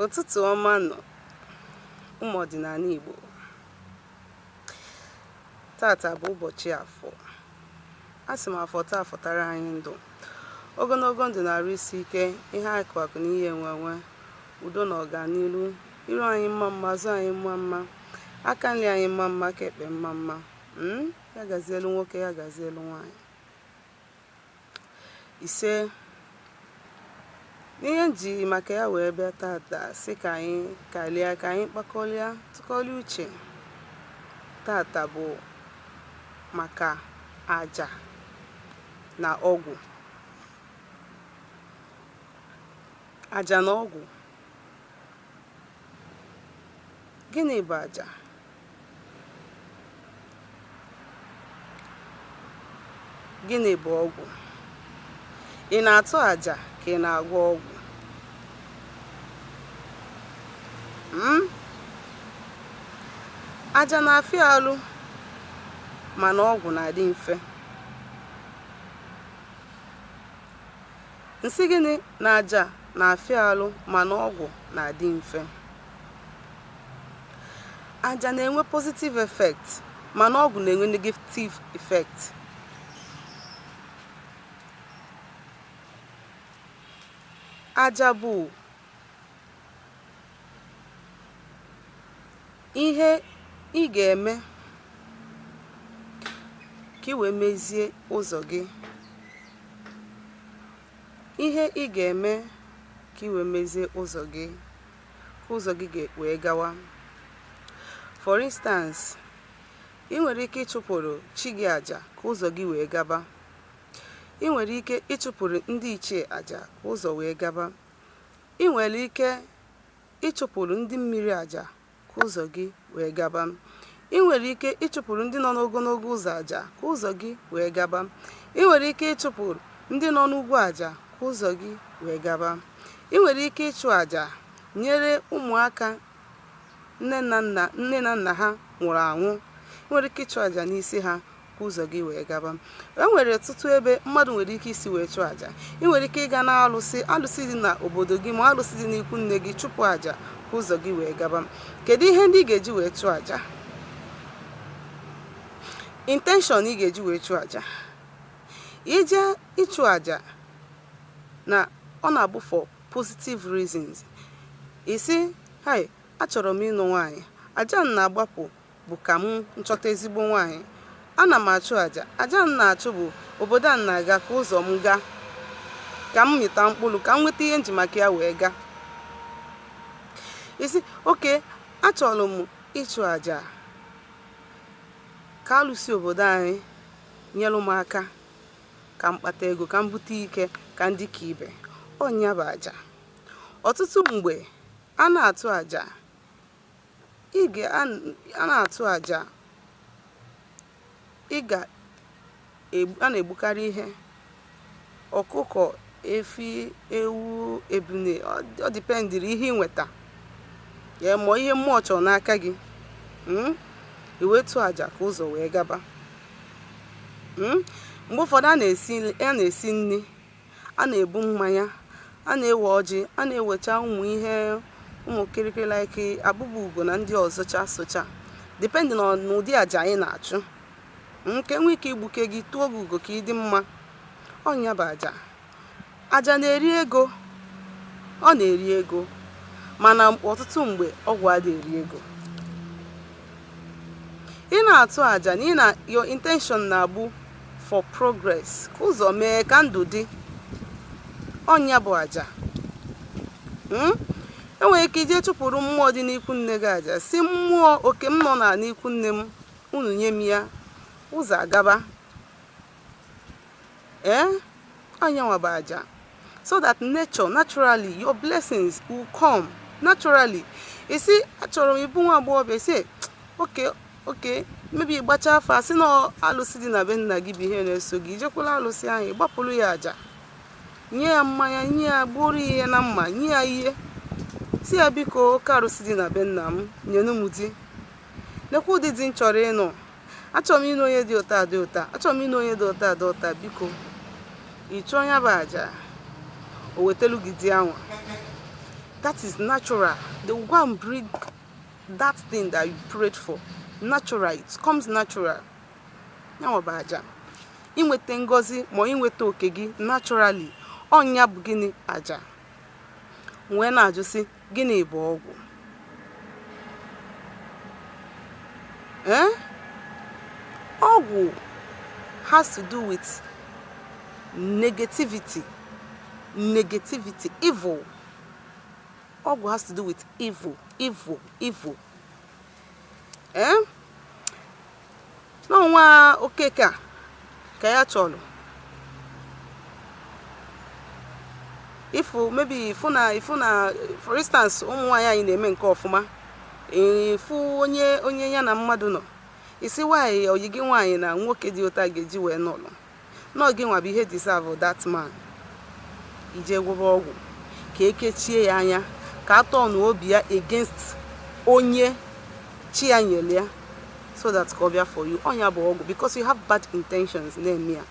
Ụtụtụ ọma nụ, ụmụ ọdịnala Igbo. Tata bụ ụbọchị Afọ. A sị m Afọ taa fọtara anyị ndụ, ogologo ndụ na arụ isi ike, ihe akụ akụ na ihe enwe enwe, udo na ọganiru, iru anyị mma mma, azụ anyị mma mma, aka nri anyị mma mma, aka ekpe mma mma. Ya gazielu nwoke, ya gazielu nwaanyị. Ise n'ihe m ji maka ya wee bịa tata, sị ka anyị kalịa, ka anyị kpakọlịa, tụkọlịa uche tata bụ maka aja na ọgwụ. Aja na ọgwụ. Gịnị bụ aja? Gịnị bụ ọgwụ? Ị na-atụ aja ka ị na-agwọ ọgwụ? Aja na-afịa alụ, mana ọgwụ na-adị mfe. M sị gịnị? Na aja na-afịa alụ, mana ọgwụ na-adị mfe. Aja na-enwe positive effect, mana ọgwụ na-enwe negative effect. Aja bụ ihe ị ga-eme ka ị wee mezie ụzọ gị, ihe ị ga-eme ka ị wee mezie ụzọ gị, ka ụzọ gị wee gawa. For instance, ị nwere ike ịchụpụrụ chi gị aja ka ụzọ gị wee gaba. Ị nwere ike ịchụpụrụ ndị ichie aja ka ụzọ wee gaba. Ị nwere ike ịchụpụrụ ndị mmiri aja ka ụzọ gị wee gaba. Ị nwere ike ịchụpụrụ ndị nọ n'ogologo ụzọ aja ka ụzọ gị wee gaba. Ị nwere ike ịchụpụrụ ndị nọ n'ugwu aja ka ụzọ gị wee gaba. Ị nwere ike ịchụ aja nyere ụmụaka nne na nna, nne na nna ha nwụrụ anwụ. Ị nwere ike ịchụ aja n'isi ha ka ụzọ gị wee gaba. E nwere ọtụtụ ebe mmadụ nwere ike isi wee chụọ aja. Ị nwere ike ịga na alụsị, alụsị dị na obodo gị ma alụsị dị n'ikwu nne gị, chụpụ aja ka ụzọ gị wee gaba. Kedu ihe ndị ị ga-eji wee chụọ aja? Intention ị ga-eji wee chụọ aja. Ije ịchụ aja na ọ na-abụ for positive reasons. Ị sị, "Hai, achọrọ m ịnụ nwaanyị, aja m na-agbapụ bụ ka m chọta ezigbo nwaanyị. Ana m achụ aja, aja m na-achụ bụ obodo a m na-aga ka ụzọ m gaa, ka m mịta mkpụrụ, ka m nweta ihe m ji maka ya wee gaa." Ị sị, "Okay, achọrọ m ịchụ aja ka alụsị obodo anyị nyere m aka ka m kpata ego, ka m bute ike, ka ndị ka ibe." Ọnya bụ aja. Ọtụtụ mgbe a na-atụ aja, a na-atụ aja, ị ga a na-egbukarị ihe, ọkụkọ, efi, ewu, ebune. Ọ dependịrị ihe ị nweta ya ma ihe mmụọ chọrọ n'aka gị. I wee tụọ aja ka ụzọ wee gaba. Mgbe ụfọdụ a na-esi nri, a na-ebu mmanya, a na-ewe ọjị, a na-ewecha ụmụ ihe, ụmụ kirikiri, like abụba ugo na ndị ọzọcha socha, depending on n'ụdị aja anyị na-achụ, nke nwee ike igbuke gị, tụọ gị ugo ka ị dị mma. Ọnya bụ aja. Aja na-eri ego, ọ na-eri ego, mana ọtụtụ mgbe ọgwụ adịghị eri ego. Ị na-atụ aja na ị na your intention na-abụ for progress, ka ụzọ mee, ka ndụ dị. Ọnya bụ aja. Enwere ike ije chụpụrụ mmụọ dị n'ikwu nne gị aja, si mmụọ oke m nọ na n'ikwu nne m, unu nye m ya, ụzọ agaba. Ee, ọnya bụ aja, so that nature, naturally, your blessings will come naturally. Isi achọrọ m ịbụ nwa agbọghọbịa, isi okay, maybe ịgbacha afọ, asị na alụsị dị na be nna gị bụ ihe na-eso gị, ijekwala alụsị ahụ, ịgbapụrụ ya aja, nye ya mmanya, nye ya, gbuoro ya ihe na mma, nye ya ihe, si ya, "Biko, oke arụsị dị na be nna m, nyenu m di. Nekwa ụdị di m chọrọ ịnụ. Achọrọ m ịnụ onye dị ụta dị ụta, achọrọ m ịnụ onye dị ụta dị ụta, biko." Ị chụọ ya bụ aja, o wetelu gị di anwa. That is natural. They will go and bring that thing that you prayed for natural. It comes natural. Ya bụ aja. Inweta ngọzi ma inweta oke gị naturally, ọnya bụ gịnị? Aja. Wee na-ajụ sị, gịnị bụ ọgwụ? Eh, ọgwụ has to do with negativity, negativity, evil. Ọgwụ has to do with evil, evil, evil. Eh, n'ọnwa okeke a ka ya chọrọ ifu, maybe ifu na for instance, ụmụ nwaanyị anyị na-eme nke ọfụma. Ifu onye ya na mmadụ nọ, isi nwaanyị, oyi gị nwaanyị na nwoke dị ụta ga-eji wee nọrọ nọọ, gị nwa bụ ihe deserve that man. Ije gwụrụ ọgwụ ka ekechie ya anya, ka a tọọ obi ya against onye chi ya nyere ya, so that ka ọ bịa for you. Ọnya bụ ọgwụ, because you have bad intentions na-eme ya.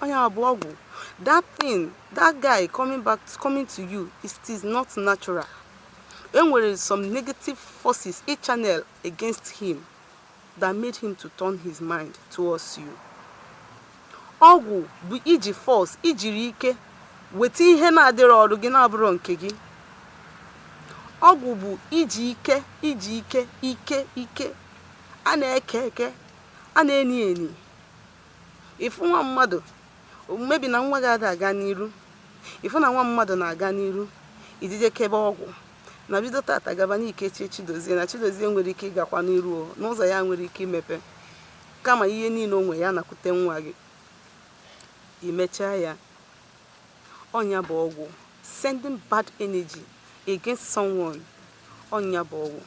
Ọnya bụ ọgwụ. That thing, that guy coming back, coming to you, it is not natural. Enwere some negative forces e channel against him that made him to turn his mind towards you. Ọgwụ bụ iji force, ijiri ike weta ihe na-adịrọ ọrụ gị, na-abụrọ nke gị. Ọgwụ bụ iji ike, iji ike, ike, ike a na-eke eke, a na-eni eni. Ịfụ nwa mmadụ, mebi na nwa gị ada aga n'iru, ịfụ na nwa mmadụ na-aga n'iru, ijije kebe ọgwụ na bido tata gaba n'ikechi Chidozie na Chidozie nwere ike ịgakwa n'iru o, n'ụzọ ya nwere ike imepe, kama ihe niile o nwe ya nakwute nwa gị, imechaa ya. Ọnya bụ ọgwụ. Sending bad energy against someone, ọnya bụ ọgwụ.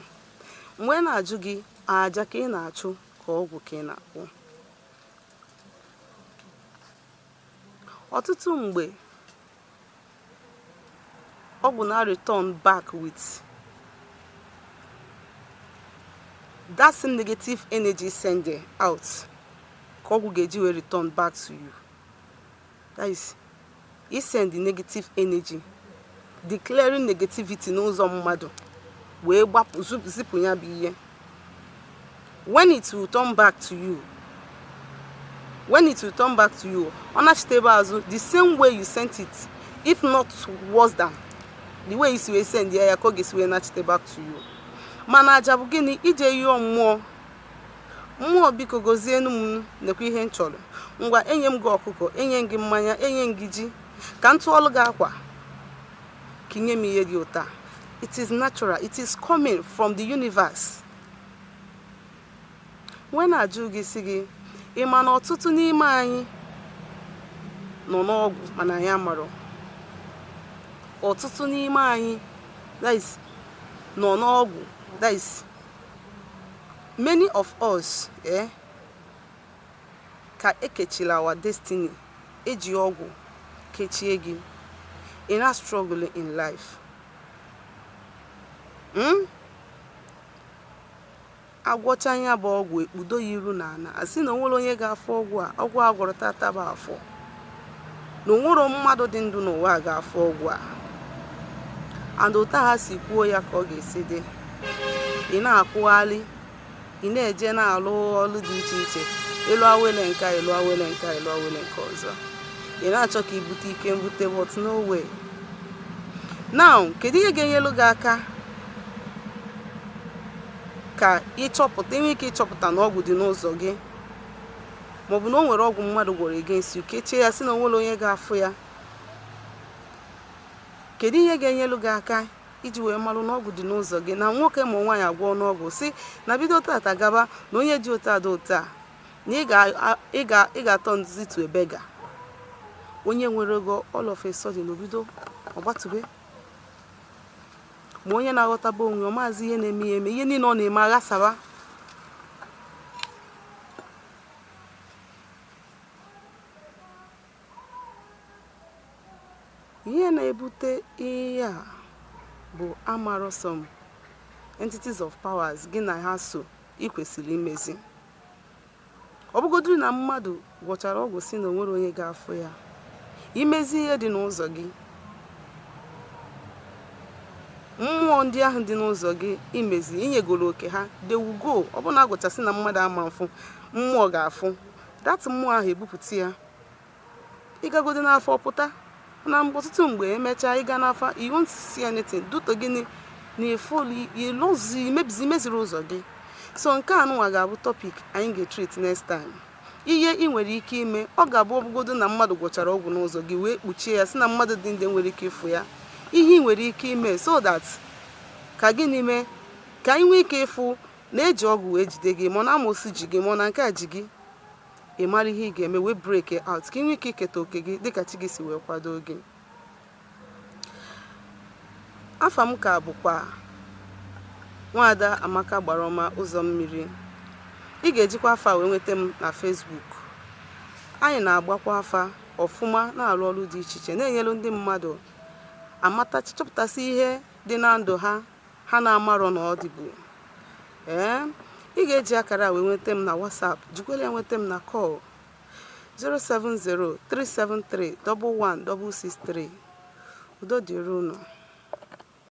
Mgbe na-ajụ gị, aja ka ị na-achụ ka ọgwụ ka ị na-akwụ? Ọtụtụ mgbe, ọgwụ na return back with that same negative energy sending out, ka ọgwụ ga-eji wee return back to you. That is, i send the negative energy, declaring negativity n'ụzọ mmadụ, wee gbapụ zipụ ya bụ ihe. When it will turn back to you, when it will turn back to you, ọ nachitebe azụ the same way you sent it, if not worse than the way isi wee send ya ya ka ọ ga-esi wee nachite back to you. Mana aja bụ gịnị? Ije yọọ mmụọ, mmụọ biko gozienu m, nekwa ihe m chọrọ. Ngwa, enye m gị ọkụkọ, enye m gị mmanya, enye m gị ji, ka m tụọlụ gị akwa, ka inye m ihe dị ụta. It is natural. It is coming from the universe. Wee na-ajụ gị, si gị, ị ma na ọtụtụ n'ime anyị nọ n'ọgwụ mana anyị amarọ? Ọtụtụ n'ime anyị, that is, nọ n'ọgwụ. That is, many of us, ka ekechila our destiny, eji ọgwụ kechie gị. Ị na struggle in life. Agwọcha anya bụ ọgwụ, ekpudo ya iru n'ala, asị na onwere onye ga-afụ ọgwụ a. Ọgwụ a gwọrọ tata bụ afọ na onwero mmadụ dị ndụ n'ụwa a ga-afụ ọgwụ a. And otu ha si kwuo ya ka ọ ga-esi dị. Ị na-akwụghalị, ị na-eje na-alụ ọlụ dị iche iche, ịlụ awele nke a, ịlụ awele nke a, ịlụ awele nke ọzọ, ị na-achọ ka ibute ike mbute, but no way. Now, kedu ihe ga-enyelu gị aka ka ịchọpụta, inwe ike ịchọpụta na ọgwụ dị n'ụzọ gị, maọbụ na o nwere ọgwụ mmadụ gwọrọ against you, kechie ya, si na onwere onye ga-afụ ya? Kedu ihe ga-enyelu gị aka iji wee marụ na ọgwụ dị n'ụzọ gị, na nwoke ma nwaanyị agwọ n'ọgwụ, si na bido tata gaba na onye ji ụta dị ụta na ị ga-atọ nduzi to a beggar? Onye nwere ego, all of a sudden obido ọgbatube, ma onye na-aghọtaba onwe ọ maazị ihe na-eme ya eme, ihe niile ọ na-eme aghasaba. Ihe na-ebute ihe a bụ amarọ some entities of powers gị na ha so ị kwesịrị imezi. Ọ bụgodu na mmadụ gwọchara ọgwụ, si na onwere onye ga-afụ ya, imezi ihe dị n'ụzọ gị. Mmụọ ndị ahụ dị n'ụzọ gị imezi inyegoro oke ha, they will go. Ọ bụrụ na agụchasị na mmadụ ama mfụ, mmụọ ga-afụ that mmụọ ahụ, ebupụta ya. Ịgagodo n'afọ pụta na ọtụtụ mgbe emechaa ịga n'afa, you won't see anything due to gịnị? Na ilozi imeziri ụzọ gị. So nke a nụnwa ga-abụ topic anyị ga-etreat next time. Ihe ị nwere ike ime, ọ ga-abụ ọbụgodo na mmadụ gwọchara ọgwụ n'ụzọ gị wee kpuchie ya, si na mmadụ dị ndị nwere ike ịfụ ya, ihe ị nwere ike ime so that ka gịnị mee ka anyị nwee ike ịfụ na eji ọgwụ wee jide gị, ma ọ na amosu ji gị, ma ọ na nke a ji gị. Ị mara ihe ị ga-eme wee break out ka ị nwee ike iketa oke gị dịka chi gị si wee kwado gị. Afa m ka bụkwa Nwaada Amaka Gbarọma Ụzọ Mmiri. Ị ga-ejikwa afa wee nweta m na Facebook. Anyị na-agbakwa afa ọfụma, na-arụ ọrụ dị iche iche, na-enyere ndị mmadụ amata, chọpụtasị ihe dị na ndụ ha ha na-amarọ na ọ dịbu. Ee, ị ga-eji akara wee nweta m na WhatsApp, jikwara ya nweta m na call 070 373 11663. Udo dịrị unu.